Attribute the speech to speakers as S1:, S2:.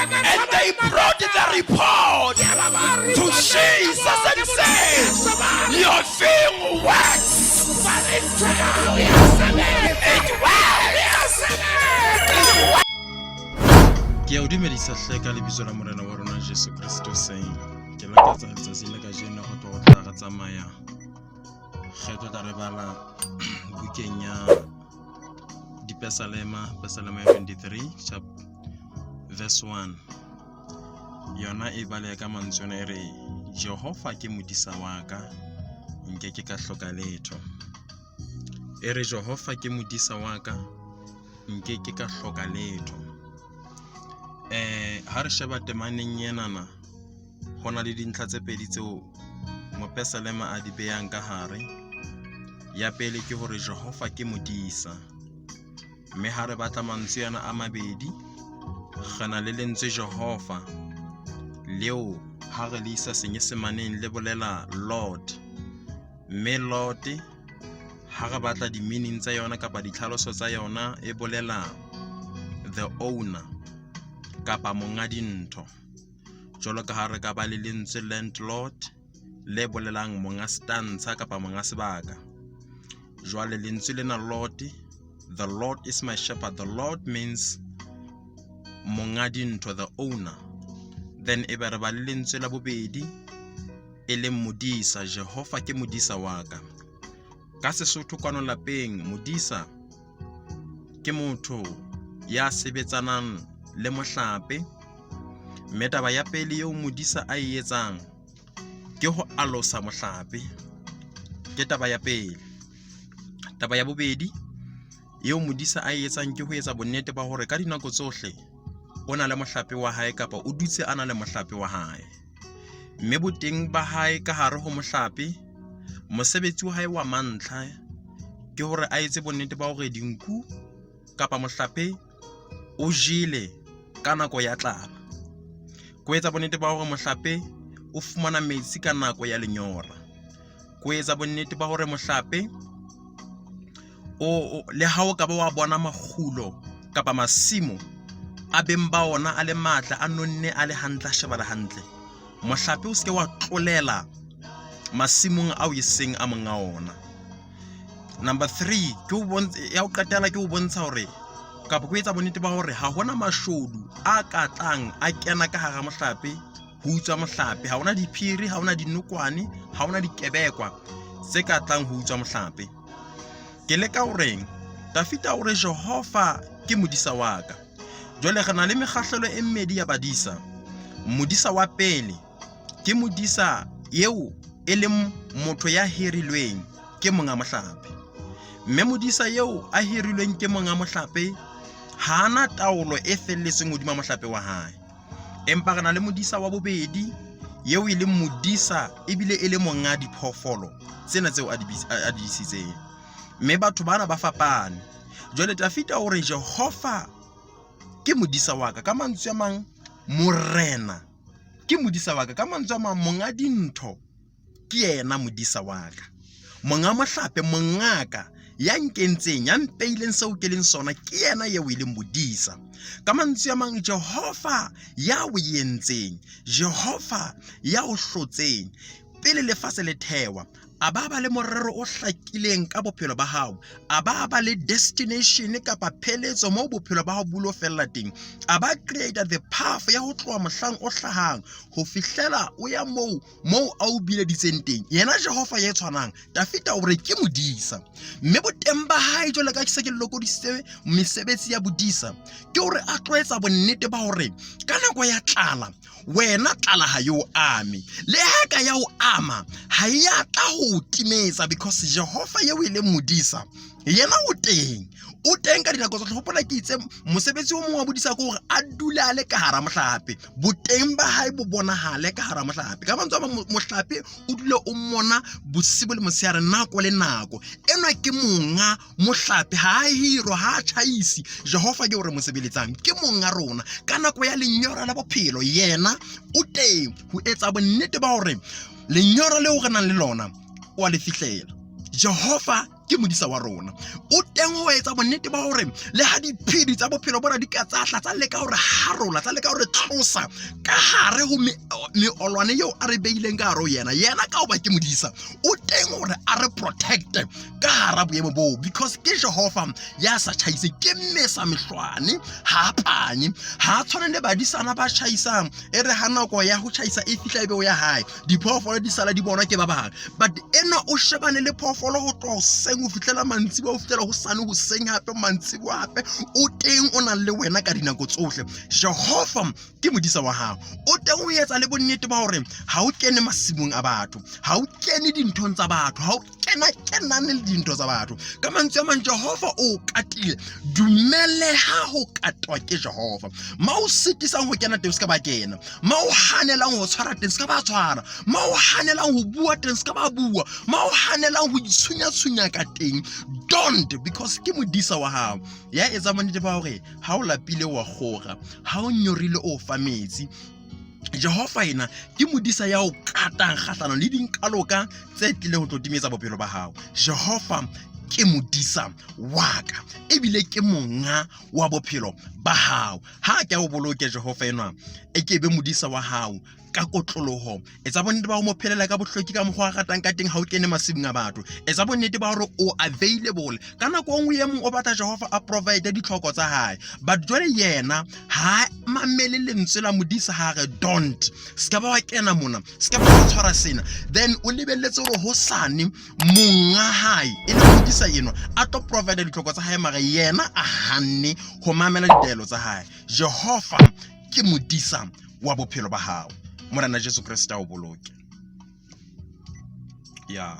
S1: And they brought the report to Jesus and said, "Your thing works. It works."
S2: Ke ya o dumedisa hle ka lebitso la Morena wa rona Jesu Kristo seng. Ke lakatsa letsatsing la kajeno go tlo go tla re tsamaya ge tlo tla re bala bukeng ya Dipesalema, Pesalema ya 23 chap verse 1. Yona e baleha ka mantswe ana e re, "Jehova ke modisa wa ka, nke ke ka hloka letho." E re, "Jehova ke modisa wa ka, nke ke ka hloka letho." Ha re sheba temaneng enana, ho na le dintlha tse pedi tseo mopesalema a di beyang ka hare. Ya pele ke hore Jehova ke modisa. Mme ha re batla mantswe ana a mabedi, re na le lentswe Jehova leo ha re le isa senyesemaneng le bolela Lord. Mme Lord ha re batla di-meaning tsa yona kapa ditlhaloso tsa yona e bolela the owner kapa monga dintho. Jwalo ka ha re ka ba le lentswe landlord le bolelang monga stantsha kapa monga sebaka. Jwale lentswe lena Lord, "The Lord is my shepherd." The Lord means monga dintho, the owner. Then e be re ba le lentswe la bobedi e leng modisa. Jehova ke modisa wa ka. Ka Sesotho kwano lapeng, modisa ke motho ya sebetsanang le mohlape. Mme taba ya pele eo modisa a e etsang ke ho alosa mohlape. Ke taba ya pele. Taba ya bobedi eo modisa a e etsang ke ho etsa bonnete ba hore ka dinako tsohle o na le mohlape wa hae kapa o dutse a na le mohlape wa hae. Mme boteng ba hae ka hare ho mohlape, mosebetsi wa hae wa mantlha ke hore a etse bonnete ba hore dinku kapa mohlape o jele ka nako ya tlala. Ko etsa bonnete ba hore mohlape o fumana metsi ka nako ya lenyora. Ko etsa bonnete ba hore mohlape o le ha o ka ba wa bona makgulo kapa masimo a beng ba ona a le matla, a nonne, a le hantle, a shebala hantle, mohlape o se ke wa tlolela masimong ao e seng a monga ona. Number 3 ke o bontsha, ya ho qetela ke o bontsha hore kapa ko etsa bonnete ba hore ha hona mashodu a ka tlang a kena ka hara mohlape ho utswa mohlape. Ha hona diphiri, ha hona dinokwane, ha hona dikebekwa tse ka tlang ho utswa mohlape. Ke leka horeng Dafita o re Jehova ke modisa wa ka. Jwale re na le mekgahlelo e mmedi ya badisa. Modisa wa pele ke modisa eo e leng motho ya hirilweng ke monga mohlape. Mme modisa eo a hirilweng ke monga mohlape ha ana taolo e felletseng hodima mohlape wa hae. Empa re na le modisa wa bobedi eo e leng modisa ebile e le monga diphoofolo tsena tseo a di disitseng. Mme batho bana ba fapane. Jwale Dafita o re Jehova ke modisa wa ka. Ka mantswe a mang, Morena ke modisa wa ka. Ka mantswe a mang, monga dintho ke yena modisa wa ka. Monga mohlape, mongaka ya nkentseng, ya mpeileng seo ke leng sona, ke yena eo e leng modisa. Ka mantswe a mang, Jehova ya o entseng, Jehova ya o hlotseng pele lefatshe le thewa, a ba ba le morero o hlakileng ka bophelo ba hao, a ba ba le destination kapa pheletso moo bophelo ba hao bo lo fella teng, a ba create the path ya ho tloha mohlang o hlahang ho fihlela o ya moo moo a o bileditseng teng. Yena Jehova ya tshwanang, Dafita o re ke modisa. Mme boteng ba hae jwale ka ke se ke lokodisitse mesebetsi ya bodisa, ke hore a tlo etsa bonnete ba hore ka nako ya tlala wena tlala ha yo ame, le ha ka ya o ama ha e ya tla ho o timetsa, because Jehova eo e leng modisa yena o teng, o teng ka dinako tsohle. Hopola ke itse mosebetsi o mong wa bodisa ke hore a dule a le ka hara mohlape, boteng ba hae bo bonahale ka hara mohlape. Ka mantswe a mang, mohlape o dule o mona bosibu le motshehare, nako le nako. Enwa ke monga mohlape, ha a hirwa, ha a tjhaisi. Jehova ke o re mo sebeletsang, ke monga rona ka nako ya lenyora la bophelo. Yena o teng ho etsa bonnete ba hore lenyora leo re nang le lona o a le fihlela. Jehova ke modisa wa rona, o teng.
S1: teng ho etsa bonnete ba hore le ha diphedi tsa bophelo bona di ka tsa tla tsa leka hore harola, tsa leka hore tlosa ka hare ho meolwane eo a re beileng ka hare ho yena. Yena ka hoba ke modisa, o teng hore a re protecte ka hara boemo boo, because ke Jehova ya sa tjhaiseng, ke mesa mehlwane, ha a panye, ha a tshwane le badisana ba tjhaisang. E re ha nako ya ho tjhaisa e fihla, ebe o ya hae, diphoofolo di sala di bonwa ke ba bang. But enwa o shebane le phoofolo ho tloha hoseng ho fihlela mantsiboya, ho fihlela hosane hoseng hape mantsiboya hape, o teng, o nang le wena ka dinako tsohle. Jehova ke modisa wa hao, o teng ho etsa le bonnete ba hore ha o kene masimong a batho, ha o kene dinthong tsa batho, ha o kena kenane le dintho tsa batho. Ka mantswe a mang, Jehova o katile. Dumeleha ho katwa ke Jehova. Ma o sitisang ho kena teng, se ka ba kena. Ma o hanelang ho tshwara teng, se ka ba tshwara. Ma o hanelang ho bua teng, se ka ba bua. Ma o hanelang ho itshunya-tshunya ka teng, don't, because ke modisa wa hao ya etsang bonnete ba hore ha o lapile wa kgora, ha o nyorile o fa metsi. Jehova ena ke modisa ya o katang kgahlanong le dinkaloka tse tlileng ho tlo timetsa bophelo ba hao. Jehova ke modisa wa ka, ebile ke monga wa bophelo ba hao. Ha ke o boloke Jehova enwa e ke be modisa wa hao ka kotloloho. Etsa bonnete ba ho mo phelela ka bohlweki ka mokgwa a ratang ka teng. Ha o kene masimong a batho, etsa bonnete ba hore o available ka nako e nngwe. E mong o batla Jehova a provide ditlhoko tsa hae, but jwale yena ha mamele lentswe la modisa. Ha re don't, se ka ba wa kena mona, se ka ba wa tshwara sena, then o lebelletse hore hosane monga hae e le modisa enwa a tlo provide ditlhoko tsa hae, mara yena a hanne ho mamela ditaelo tsa hae. Jehova ke modisa wa bophelo ba hao. Morena Jesu Kreste a o boloke ya.